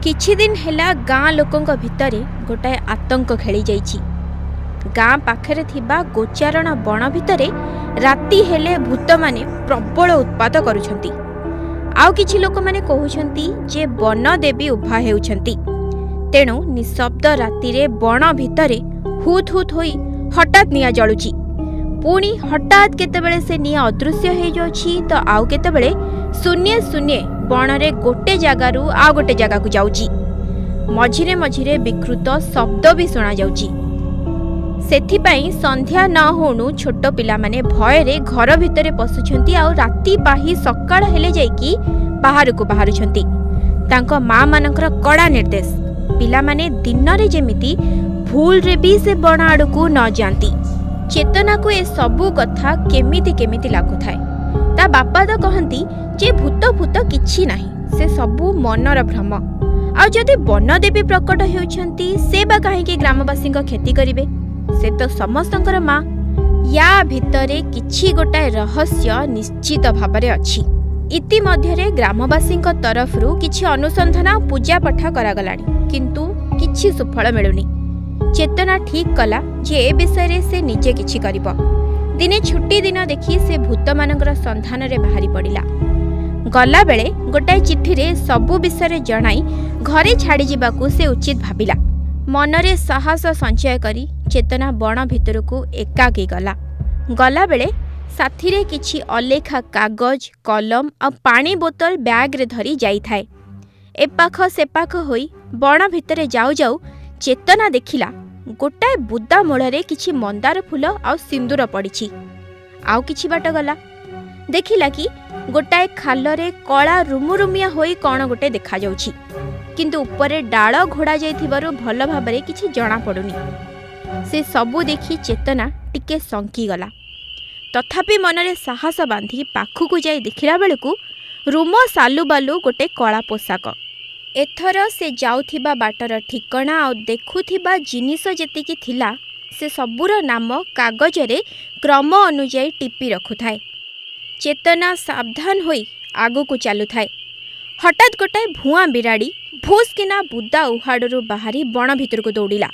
କିଛିଦିନ ହେଲା ଗାଁ ଲୋକଙ୍କ ଭିତରେ ଗୋଟାଏ ଆତଙ୍କ ଖେଳିଯାଇଛି। ଗାଁ ପାଖରେ ଥିବା ଗୋଚାରଣ ବଣ ଭିତରେ ରାତି ହେଲେ ଭୂତମାନେ ପ୍ରବଳ ଉତ୍ପାତ କରୁଛନ୍ତି। ଆଉ କିଛି ଲୋକମାନେ କହୁଛନ୍ତି ଯେ ବନଦେବୀ ଉଭା ହେଉଛନ୍ତି। ତେଣୁ ନିଶବ୍ଦ ରାତିରେ ବଣ ଭିତରେ ହୁତ୍ ହୁତ୍ ହୋଇ ହଠାତ୍ ନିଆଁ ଜଳୁଛି, ପୁଣି ହଠାତ୍ କେତେବେଳେ ସେ ନିଆଁ ଅଦୃଶ୍ୟ ହେଇଯାଉଛି ତ ଆଉ କେତେବେଳେ ଶୂନ୍ୟେ ଶୂନ୍ୟେ ବଣରେ ଗୋଟେ ଜାଗାରୁ ଆଉ ଗୋଟେ ଜାଗାକୁ ଯାଉଛି। ମଝିରେ ମଝିରେ ବିକୃତ ଶବ୍ଦ ବି ଶୁଣାଯାଉଛି। ସେଥିପାଇଁ ସନ୍ଧ୍ୟା ନ ହଉଣୁ ଛୋଟ ପିଲାମାନେ ଭୟରେ ଘର ଭିତରେ ପଶୁଛନ୍ତି ଆଉ ରାତି ପାହି ସକାଳ ହେଲେ ଯାଇକି ବାହାରକୁ ବାହାରୁଛନ୍ତି। ତାଙ୍କ ମାଆମାନଙ୍କର କଡ଼ା ନିର୍ଦ୍ଦେଶ, ପିଲାମାନେ ଦିନରେ ଯେମିତି ଭୁଲରେ ବି ସେ ବଣ ଆଡ଼କୁ ନ ଯାଆନ୍ତି। ଚେତନାକୁ ଏ ସବୁ କଥା କେମିତି କେମିତି ଲାଗୁଥାଏ। ତା ବାପା ତ କହନ୍ତି ଯେ ଭୂତ ଫୂତ କିଛି ନାହିଁ, ସେ ସବୁ ମନର ଭ୍ରମ। ଆଉ ଯଦି ବନଦେବୀ ପ୍ରକଟ ହେଉଛନ୍ତି, ସେ ବା କାହିଁକି ଗ୍ରାମବାସୀଙ୍କ କ୍ଷତି କରିବେ? ସେ ତ ସମସ୍ତଙ୍କର ମା। ୟା ଭିତରେ କିଛି ଗୋଟାଏ ରହସ୍ୟ ନିଶ୍ଚିତ ଭାବରେ ଅଛି। ଇତିମଧ୍ୟରେ ଗ୍ରାମବାସୀଙ୍କ ତରଫରୁ କିଛି ଅନୁସନ୍ଧାନ ଆଉ ପୂଜାପାଠ କରାଗଲାଣି, କିନ୍ତୁ କିଛି ସୁଫଳ ମିଳୁନି। ଚେତନା ଠିକ୍ କଲା ଯେ ଏ ବିଷୟରେ ସେ ନିଜେ କିଛି କରିବ। ଦିନେ ଛୁଟି ଦିନ ଦେଖି ସେ ଭୂତମାନଙ୍କର ସନ୍ଧାନରେ ବାହାରି ପଡ଼ିଲା। ଗଲାବେଳେ ଗୋଟାଏ ଚିଠିରେ ସବୁ ବିଷୟରେ ଜଣାଇ ଘରେ ଛାଡ଼ିଯିବାକୁ ସେ ଉଚିତ ଭାବିଲା। ମନରେ ସାହସ ସଞ୍ଚୟ କରି ଚେତନା ବଣ ଭିତରକୁ ଏକାକୀ ଗଲା। ଗଲାବେଳେ ସାଥିରେ କିଛି ଅଲେଖା କାଗଜ, କଲମ ଆଉ ପାଣି ବୋତଲ ବ୍ୟାଗରେ ଧରି ଯାଇଥାଏ। ଏପାଖ ସେପାଖ ହୋଇ ବଣ ଭିତରେ ଯାଉ ଯାଉ ଚେତନା ଦେଖିଲା ଗୋଟାଏ ବୁଦା ମୂଳରେ କିଛି ମନ୍ଦାର ଫୁଲ ଆଉ ସିନ୍ଦୁର ପଡ଼ିଛି। ଆଉ କିଛି ବାଟ ଗଲା, ଦେଖିଲା କି ଗୋଟାଏ ଖାଲରେ କଳା ରୁମୁରୁମିଆ ହୋଇ କ'ଣ ଗୋଟେ ଦେଖାଯାଉଛି, କିନ୍ତୁ ଉପରେ ଡାଳ ଘୋଡ଼ା ଯାଇଥିବାରୁ ଭଲ ଭାବରେ କିଛି ଜଣାପଡ଼ୁନି। ସେ ସବୁ ଦେଖି ଚେତନା ଟିକେ ଶଙ୍କିଗଲା। ତଥାପି ମନରେ ସାହସ ବାନ୍ଧି ପାଖକୁ ଯାଇ ଦେଖିଲା ବେଳକୁ ରୁମ ସାଲୁବାଲୁ ଗୋଟେ କଳା ପୋଷାକ। ଏଥର ସେ ଯାଉଥିବା ବାଟର ଠିକଣା ଆଉ ଦେଖୁଥିବା ଜିନିଷ ଯେତିକି ଥିଲା, ସେ ସବୁର ନାମ କାଗଜରେ କ୍ରମ ଅନୁଯାୟୀ ଟିପି ରଖୁଥାଏ। ଚେତନା ସାବଧାନ ହୋଇ ଆଗକୁ ଚାଲୁଥାଏ। ହଠାତ୍ ଗୋଟାଏ ଭୁଆଁ ବିରାଡ଼ି ଭୁସ୍କିନା ବୁଦା ଉହାଡ଼ରୁ ବାହାରି ବଣ ଭିତରକୁ ଦୌଡ଼ିଲା।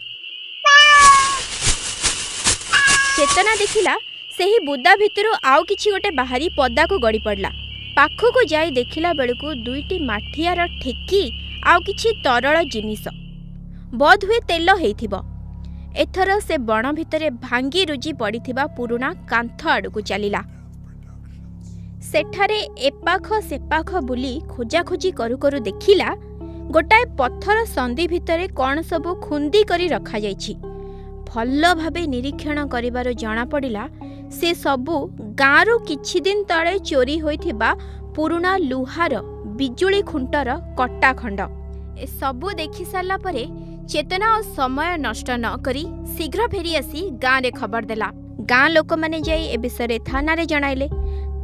ଚେତନା ଦେଖିଲା ସେହି ବୁଦା ଭିତରୁ ଆଉ କିଛି ଗୋଟେ ବାହାରି ପଦାକୁ ଗଡ଼ି ପଡ଼ିଲା। ପାଖକୁ ଯାଇ ଦେଖିଲା ବେଳକୁ ଦୁଇଟି ମାଠିଆର ଠେକି ଆଉ କିଛି ତରଳ ଜିନିଷ, ବୋଧହୁଏ ତେଲ ହେଇଥିବ। ଏଥର ସେ ବଣ ଭିତରେ ଭାଙ୍ଗି ରୁଜି ପଡ଼ିଥିବା ପୁରୁଣା କାନ୍ଥ ଆଡ଼କୁ ଚାଲିଲା। ସେଠାରେ ଏପାଖ ସେପାଖ ବୁଲି ଖୋଜାଖୋଜି କରୁ କରୁ ଦେଖିଲା ଗୋଟାଏ ପଥର ସନ୍ଧି ଭିତରେ କ'ଣ ସବୁ ଖୁନ୍ଦି କରି ରଖାଯାଇଛି। ଭଲ ଭାବେ ନିରୀକ୍ଷଣ କରିବାରୁ ଜଣାପଡ଼ିଲା ସେ ସବୁ ଗାଁରୁ କିଛିଦିନ ତଳେ ଚୋରି ହୋଇଥିବା ପୁରୁଣା ଲୁହାର ବିଜୁଳି ଖୁଣ୍ଟର କଟା ଖଣ୍ଡ। ଏସବୁ ଦେଖି ସାରିଲା ପରେ ଚେତନା ଆଉ ସମୟ ନଷ୍ଟ ନ କରି ଶୀଘ୍ର ଫେରିଆସି ଗାଁରେ ଖବର ଦେଲା। ଗାଁ ଲୋକମାନେ ଯାଇ ଏ ବିଷୟରେ ଥାନାରେ ଜଣାଇଲେ।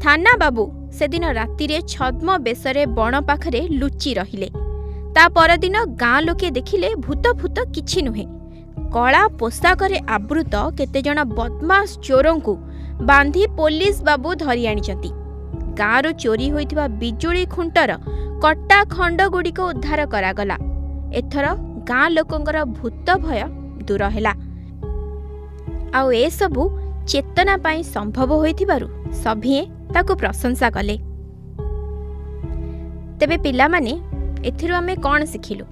ଥାନା ବାବୁ ସେଦିନ ରାତିରେ ଛଦ୍ମ ବେଶରେ ବଣ ପାଖରେ ଲୁଚି ରହିଲେ। ତା ପରଦିନ ଗାଁ ଲୋକେ ଦେଖିଲେ ଭୂତ ଫୂତ କିଛି ନୁହେଁ, କଳା ପୋଷାକରେ ଆବୃତ କେତେଜଣ ବଦମାସ ଚୋରଙ୍କୁ ବାନ୍ଧି ପୋଲିସ ବାବୁ ଧରି ଆଣିଛନ୍ତି। ଗାଁରୁ ଚୋରି ହୋଇଥିବା ବିଜୁଳି ଖୁଣ୍ଟର କଟା ଖଣ୍ଡଗୁଡ଼ିକ ଉଦ୍ଧାର କରାଗଲା। ଏଥର ଗାଁ ଲୋକଙ୍କର ଭୂତ ଭୟ ଦୂର ହେଲା। ଆଉ ଏସବୁ ଚେତନା ପାଇଁ ସମ୍ଭବ ହୋଇଥିବାରୁ ସଭିଏଁ ତାକୁ ପ୍ରଶଂସା କଲେ। ତେବେ ପିଲାମାନେ, ଏଥିରୁ ଆମେ କ'ଣ ଶିଖିଲୁ?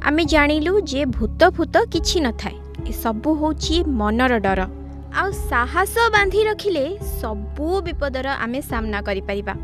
ଆମେ ଜାଣିଲୁ ଯେ ଭୂତ ଫୂତ କିଛି ନଥାଏ, ଏସବୁ ହେଉଛି ମନର ଡର। ଆଉ ସାହସ ବାନ୍ଧି ରଖିଲେ ସବୁ ବିପଦର ଆମେ ସାମ୍ନା କରିପାରିବା।